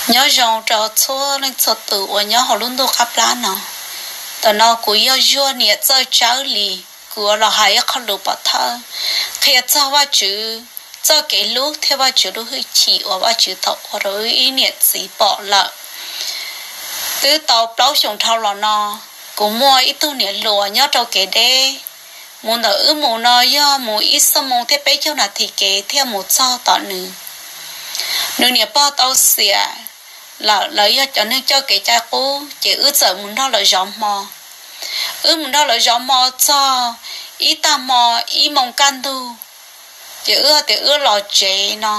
Nyob zoo rau txhua leej txhua tus uas nyob hauv lub ntuj qab plab no. Ntawm no kuv yog Zuag niam Txawj Tsawb Lis, kuv yuav los hais ib qho lus pov thawj qhia txog Vajtswv txoj kev hlub thiab Vajtswv lub hwj chim uas Vajtswv tau ua rau wb ib niam txiv pom lawm. Twb tau plaub xyoos dhau los no, kuv muaj ib tug niam hluas nyob rau kev deb. Mus ntawm wb mus no yog mus ib xuab moos thiab peb caug nas this kev thiaj mus txog tom nws. Nws niam pog tau xiam lawm, lawv yog cov neeg coj kev cai qub, ces wb txawm mus nrog lawv zov hmo. Wb mus nrog lawv zov hmo txog ib tag hmo ib moos kaj ntug, ces wb tias wb los tsev no.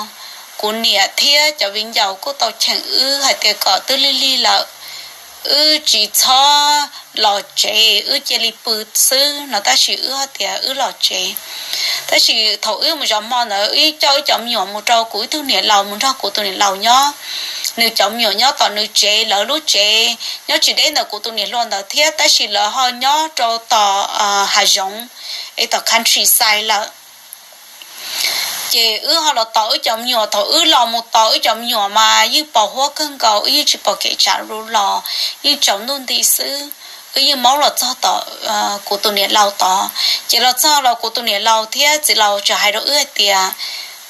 Kuv niam thiab cov viv ncaus kuj tau cheem wb hais tias kom twb lig lig lawm, wb tsis txhob los tsev, wb cia li pw xwb no, tab sis wb tias wb los tsev. Tab sis thaum wb mus zov hmo ntawd, wb coj wb cov me nyuam mus rau kuv ib tug niam laus, mus nrog kuv tus niam laus nyob. Nws cov me nyuam nyob tom nws tsev, lawv lub tsev nyob tsis deb ntawm kuv tus niam hluas ntawd thiab, tab sis lawv ho nyob rau tom hav zoov, es tom countryside lawm. Ces wb ho los tos wb cov me nyuam, thaum wb los mus tos wb cov me nyuam mas yeej pos huab kawg nkaus, wb yeej tsis pom kev tsav lus los, yeej tsaus ntuj nti xwb. Wb yeej maub los txog tom kuv tus niam laus tod. Ces los txog los kuv tus niam laus thiab txiv laus txawm hais rau wb hais tias,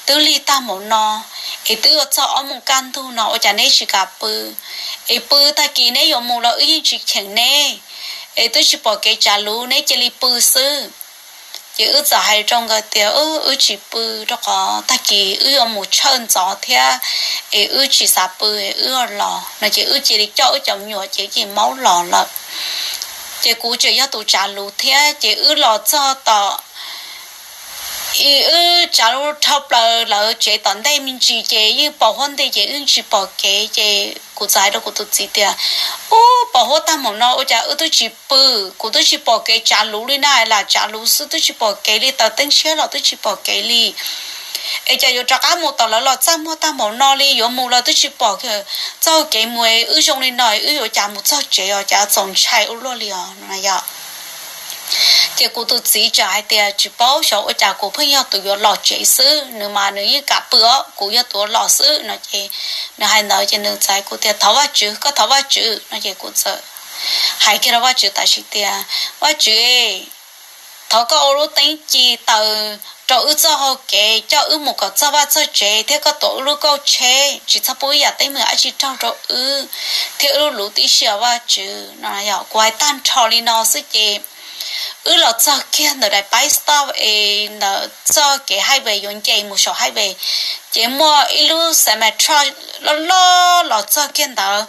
twb lig tag npaum no, es twb yuav txog ob moos kaj ntug no, ua cas neb tsis kam pw? Es pw tag kis neb yuav mus los wb yeej tsis cheem neb, es twb tsis pom kev tsav lus, neb cia li pw xwb. Ces wb txawm hais rau nkawd tias, wb tsis pw rau qhov tag kis wb yuav mus tshawj ntxov thiab, es wb tsis xav pw, wb los no. Ces wb cia li coj wb cov me nyuam ces cia li maub los lawm. Ces kuv tseem yog tus tsav lus thiab, ces wb los txog tom, wb tsav lus dhau plaws lawv tsev tom ntej me ntsis, ces yeej pos huab nti ces wb tsis pom kev. Ces kuv txawm hais rau kuv tus txiv tias, ub, pos huab tag npaum no ua cas wb twb tsis pw, kuv twb tsis pom kev tsav lus li na, lam tsav lus xwb twb tsis pom kev li, taws teeb tshiab los twb tsis pom kev li. Es cas yuav rov qab mus tom lawv los txaj muag tag npaum no li, yuav mus los twb tsis pom txoj kev mus, wb zoo li no wb yuav cas mus txog tsev os, cas txaus ntshai ua luaj li os no yom. Ces kuv tus txiv txawm hais tias, tsis paub xyov ua cas kuv pheej yog tus yuav los tsev xwb, nws mas nws yeej kam pw os, kuv yog tus yuav los xwb no. Ces nws hais ntawd ces nws txawm hais kuv tias, thov Vajtswv, koj thov Vajtswv no. Ces kuv txawm hais kiag rau Vajtswv tam sim tias, Vajtswv, thov koj ua lub teeb ci taws rau wb txoj hau kev coj wb mus kom txog vaj txog tsev, thiab koj tuav wb lub kauj tsheb, tsis txhob pub ib yam teeb meem dab tsi raug rau wb thiab wb lub luv tib si os Vajtswv no. Yog kuv hais tag nrho li no xwb ces wb los txog kiag ntawm daim paib stop es ntawm txoj kev highway yuav nce mus saum highway, ces muaj ib lub semi truck loj loj los txog kiag ntawd.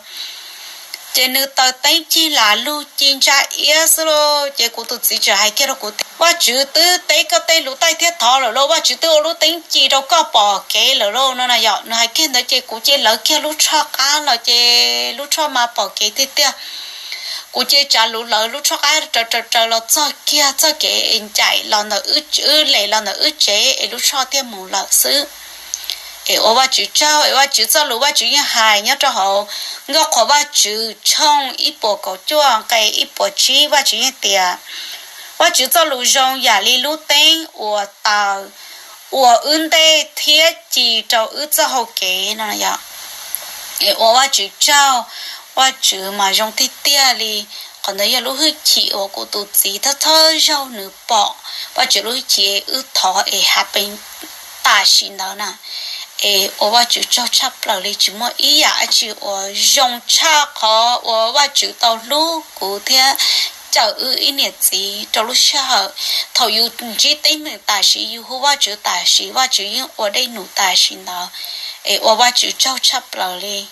Ces nws taws teeb cig lam lug ci ntsa iab xwb lauj. Ces kuv tus txiv txawm hais kiag rau kuv tias, Vajtswv twb teb koj tej lus taij thiab thov lawm lauj, Vajtswv twb ua lub teeb ci rau koj pom kev lawm lauj no na yom. Nws hais kiag ntawd ces kuv cia li lawv kiag lub tsho qab los ces lub tsho mas pom kev tiag tiag. Kuv cia li tsav lus lawv lub tsho qab raws raws raws los txog kiag txoj kev es ncaim los ntawm wb, wb lem los ntawm wb tsev es lub tsho thiaj mus lawm xwb. Es ua Vajtswv tsaug, es Vajtswv txoj lus Vajtswv yeej hais nyob rau hauv Nkauj Qhuas Vajtswv tshooj ib puas kaum cuaj nqe ib puas tsib, Vajtswv yeej tias, Vajtswv txoj lus zoo yam li lub teeb uas taws, uas wb ntej thiab ci rau wb txoj hau kev no. Es ua Vajtswv tsaug, Vajtswv mas zoo tiag tiag li. Qhov ntawd yog lub hwj chim uas kuv tus txiv thawj thawj zaug nws pom Vajtswv lub hwj chim wb thov es happen tam sim ntawd na. Es ua Vajtswv tsaug tshaj plaws li, tsis muaj ib yam dab tsi uas zoo tshaj qhov uas Vajtswv tau hlub kuv thiab cawm wb ib niam txiv rau lub sij hawm thaum yus ntsib teeb meem tam sim, yus hu Vajtswv tam sim, Vajtswv yeej ua dej num tam sim ntawd. Es ua Vajtswv tsaug tshaj plaws li.